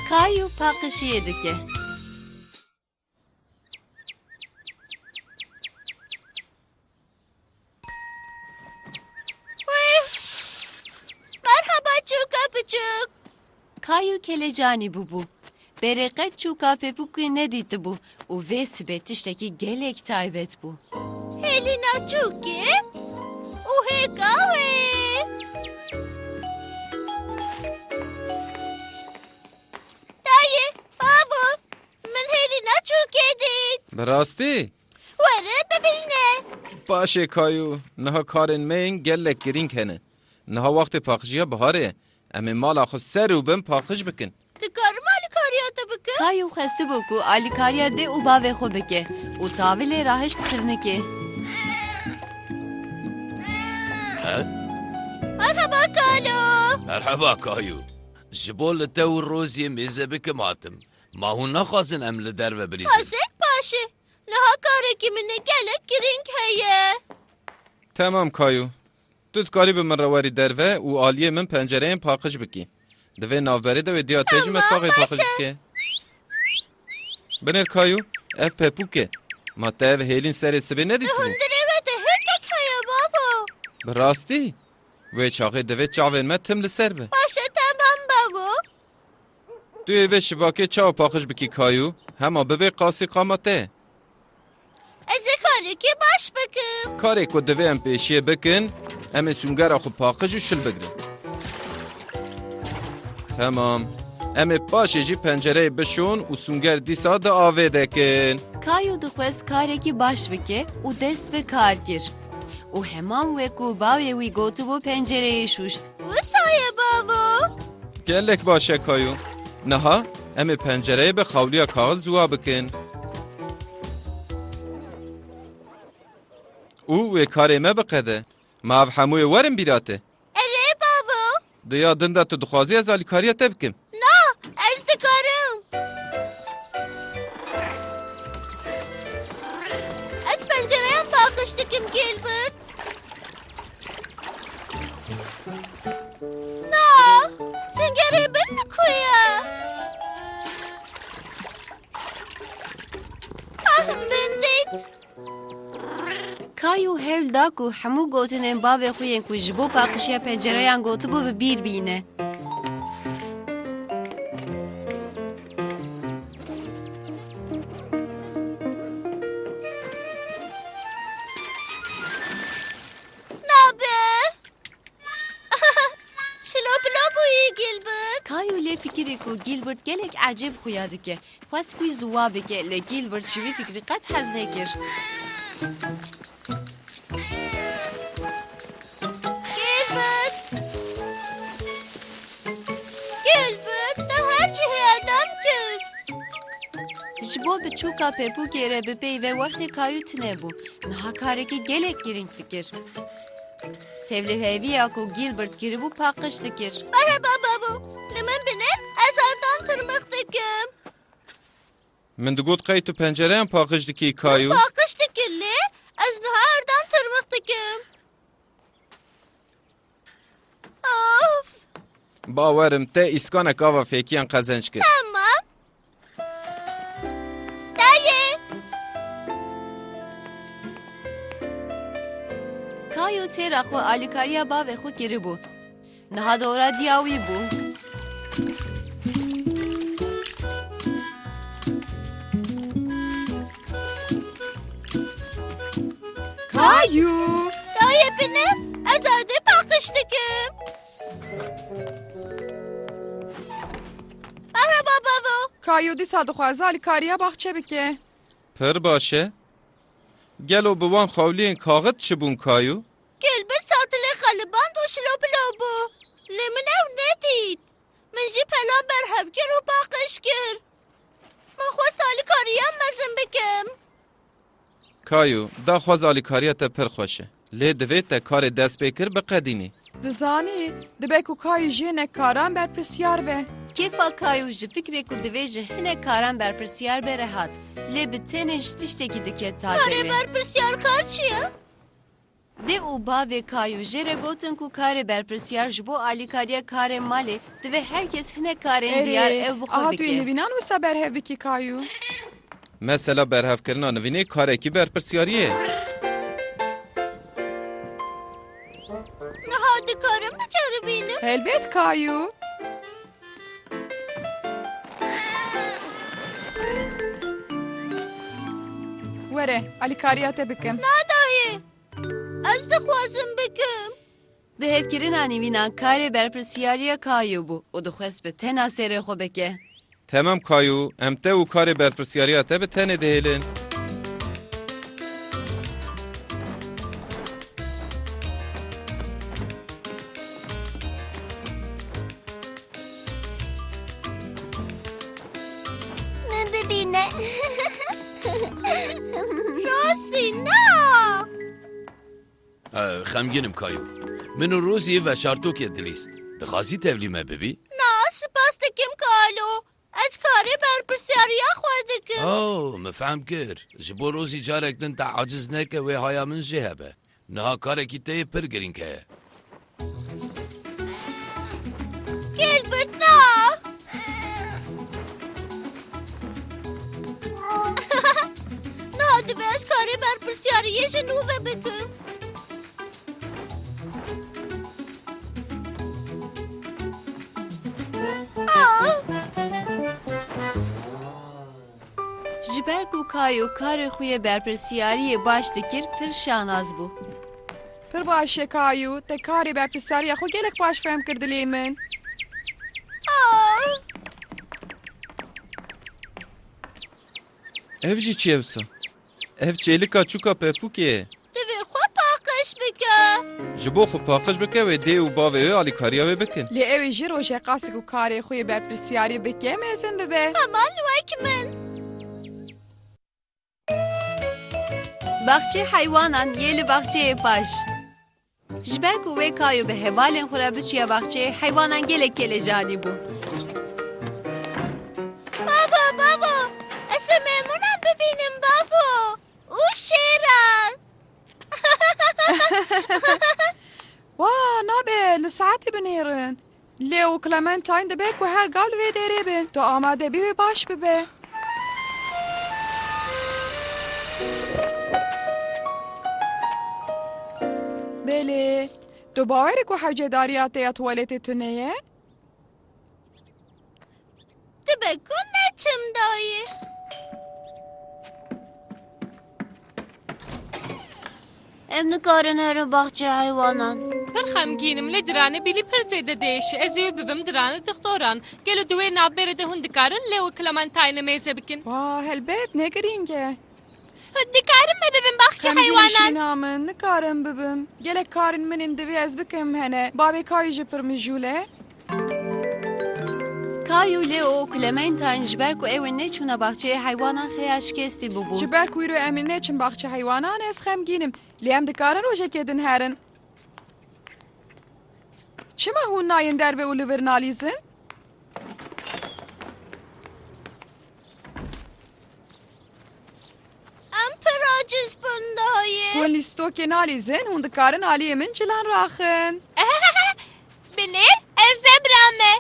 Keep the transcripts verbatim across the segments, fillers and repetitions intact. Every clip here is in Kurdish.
Kayu paqijiyê dike. Merhaba çûka piçûk. Kayu kelecanî bûbû. Berê qet çûka pepûkê nedîtibû û vê sibê tiştekî gelek taybet bû. Hêlîna çûkê û hêka wê. Dayê, bavo, min hêlîna çûkê dît. Bi rastî? Were bibîne. Baş e Kayu, niha karên me yên gelek girîng hene. Niha wextê paqijiya biharê ye. Em ê mala xwe ser û bin paqij bikin. Dikarim alîkariya te bikim? Kayu xwestibû ku alîkariya dê û bavê xwe bike û tavilê rahişt sivnikê. He? Merhaba Kalo. Merheba Kayu. Ji bo li te û Roziyê mêze bikim hatim. Ma hûn naxwazin em li derve birîzin? Qasek paşê. Niha karekî min ê gelek girîng heye. Temam Kayu. Tu dikarî bi min re werî derve û aliyê min pencereyên paqij bikî. Di vê navberê de wê diya te jî Tamam, metbaxê paqij baş e. Bike. Binêr Kayu, ev pepûk e. Ma te ev hêlîn serê sibê Di nedîtibû? Hundirê we de hêkek heye bavo. Bi rastî? Wê çaxê divê çavên me tim li ser be. Baş e, temam bavo. Tu yê vê şibakê çawa paqij bikî Kayu? Hema bibe qasî qama te. Ez ê karekî baş bikim. Karê ku divê em pêşiyê bikin, em ê sûngera xwe paqij û şil bigirin. Temam. Em ê paşê jî pencereyê bişon û sûnger dîsa di avê de kin. Kayu dixwest karekî baş bike û dest bi kar kir. Û heman wek ku bavê wî gotibû pencereyê şûşt. Wisa ye bavo? Gelek baş e Kayu. Niha em ê pencereyê bi xewliya kaxizî ziwa bikin. Û wê karê me biqede. Ma ev hemûyê werin bîra te? Erê bavo. Di ya din de tu dixwazî ez alîkariya te bikim? Na, ez dikarim. Ez pencereyan paqij dikim Gilbert. Na, süngerê bin li ku ye? Ah, min dît. Kayu hewl da ku hemû gotinên bavê xwe yên ku ji bo paqijiya pencereyan gotibû bi bîr bîne. Nabe. Şilo pilo bûyî Gilbert. Kayu lê fikirî ku Gilbert gelek ecêb xuya dike. Xwest wî ziwa bike, lê Gilbert ji vî fikrî qet hez nekir. Gilbert! Gilbert, te her cihê edem kir. Ji bo bi çûka pepûkê re bipeyve wextê Kayu tune bû. Niha karekî gelek girîng dikir. Tevlîheviya ku Gilbert kiribû paqij dikir. Merheba bavo. Li min bine, ez erdan tirmix dikim. Min digot qey tu pencereyan paqij dikî Kayu? Paqij dikir lê ez niha erdan tirmix dikim. Of. Bawerim te îskanek ava fêkiyan qezenc kir. Tamam. Dayê. Kayo têra xwe alîkariya bavê xwe kiribû. Niha dora diya wî bû. Kayu! Dayê bine, ez erdê paqij dikim. Merhaba bavo. Kayu dîsa dixwaze alîkariya baxçe bike. Pir baş e. Gelo bi wan xewliyên kaxit çi bûn Kayu? Gilbert satilê qeliband û şilopilo bû. Lê min ew nedît. Min jî pela berhev kir û paqij kir. Min xwest alîkariya mezin bikim. Kayu, daxwaz alîkariya te pir xweş e. Lê divê te karê destpêkir biqedînî. Dizanî, dibe ku Kayu ji hinek karan berpirsyar be. Kêfa Kayu ji fikrê ku divê ji hinek karan berpirsyar be re hat. Lê bi tenê ji tiştekî diket ta Karê dilê. Berpirsyar kar çi ye? Dê û bavê Kayû jê re gotin ku karê berpirsyar ji bo alîkariya karê malê divê her kes hinek karên diyar ew bi xwe bike. Aha tu yê nivînan wisa berhev bikî Kayû. Mesela berhevkirina nivînê karekî berpirsyariyê ye. Niha dikarim biceribînim? Helbet Kayû. Were, alîkariya te bikim. Nadayê. Ez dixwazim bikim. Bi hevkirina nîvînan karê berpirsiyariya Kayû bû û dixwest bi tena serê xwe bike. Temam Kayû, em te û karê berpirsiyariya te bi tenê dihêlin. Min bibîne. Rastî na. Xemgîn im Kayû. Min û Rozî veşartokê dilîst. Dixwazî tevlî me bibî? Na, spas dikim Kalo. Ez karê berpirsiyariya xwe dikim. Oh, min fehm kir. Ji bo Rozî carek din te aciz neke wê haya min jê hebe. Niha karekî te yê pir girîng heye. Gilbert, na! Niha divê ez karê berpirsiyariyê ji nû ve bikim. Ah! Ji ber ku Kayo karê xwe yê berpirsiyariyê baş dikir, pir şanaz bû. Pir baş e Kayo, te karê berpirsiyariya xwe gelek baş fehm kir dilê min. Ah! Ev jî çi ye wisa? Ev çêlika çûka pepûkê ye. Divê xwe paqij bike. Ji bo xwe paqij bike, wê dê û bavê wê alîkariya wê bikin. Lê ew ê jî rojek qasî ku karê xwe yê berpirsiyarî bike, mezin bibe. Heman wek min. Baxçê heywanan yê li baxçeyê paş. Ji ber ku wê Kayo bi hevalên xwe re biçiya baxçeyê heywanan gelek kêlecanî bû. Bavo, bavo! Ez ê mêmûnan bibînim, bavo! Û şêran! Wa, nabe, li saetê binêrin. Leo û Clementine dibe ku her gav li vê derê bin. Tu amade bî wê baş bibe. Belê. Tu bawer î ku hewcedariya te ya tuwaletê tune ye? Dibe ku neçim dayê. Em nikarin herin baxçeya heywanan. Pir xemgîn im, lê diranê Billy pir zêde diêşe. Ez ê wî bibim diranê dixtoran. Gelo di wê navberê de hûn dikarin Leo û Clementine-ê mêze bikin? Wa, helbet, ne girîng e. Dikarim me bibim baxçe heywanan? Xemgîn şîna min, nikarim bibim. Gelek karên min ên divê ez bikim hene. Bavê Kayû jî pir mijûl e. Kayo, Leo û Clementine ji ber ku ew ê neçûna baxçeyê heywanan xeya şikestî bûbûn. Ji ber ku îro em ê neçin baxçe heywanan, ez xemgîn im. Lê em dikarin rojekê din herin. Çima hûn nayên derve û li vir nalîzin? Em pir aciz bûn dayê. Hûn lîstokê nalîzin, hûn dikarin aliyê min cilan raxin. Binêr, ez zebra me.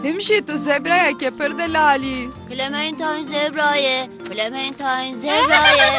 Him jî tu zebrayeke pir delal î. Clementine zebra ye, Clementine zebra ye.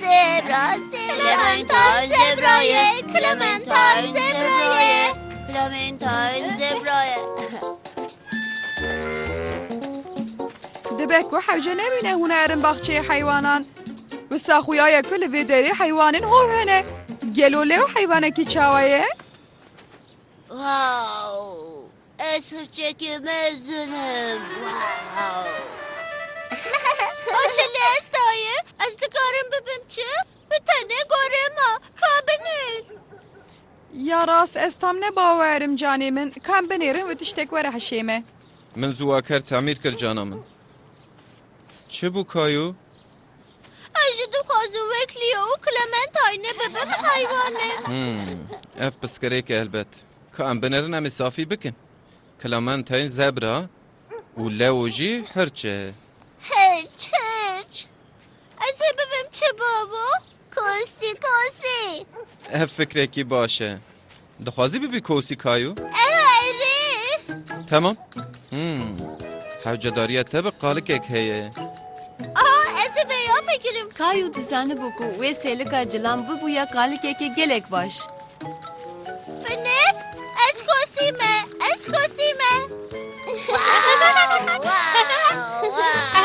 Zebra, zebra. Clementine zebra ye, Clementine zebra ye. Clementine zebra ye. Dibe ku hewce nebîne hûn herin baxçeyê heywanan. Wisa xuya ye ku li vê derê heywanên hov hene. Gelo Leo heywanekî çawa ye? Wow! Ez hirçekî mezin im. Wow! Baş e, lê ez dayê, ez dikarim bibim çi? Bi tenê gorê me, ka binêr. Ya rast, ez tam ne bawer im canê min. Ka em binêrin û tiştek were hişê me. Min zû wa ker temîr kir cana min. Çi bû Kayo? Ez jî dixwazim wek Leo û Clementine bibim heywanê. Hmm, ev pirsgirêk e helbet. Ka em binêrin em ê safî bikin. Clementine zebra û Leo jî hirç e. Hirç, hirç. Ez ê bibim çi babo? Kosî, kosî. Ev fikrekî baş e. Dixwazî bibî kosî Kayû? Erê. Temam. Hmm. Hewcedariya te bi qalikek heye. Aha, ez ê vêya bigirim. Kayû dizanibû ku wê sêlika cilan bibûya qalikekê gelek baş. Binêr, ez kosî me, ez kosî me. Wow, wow, wow.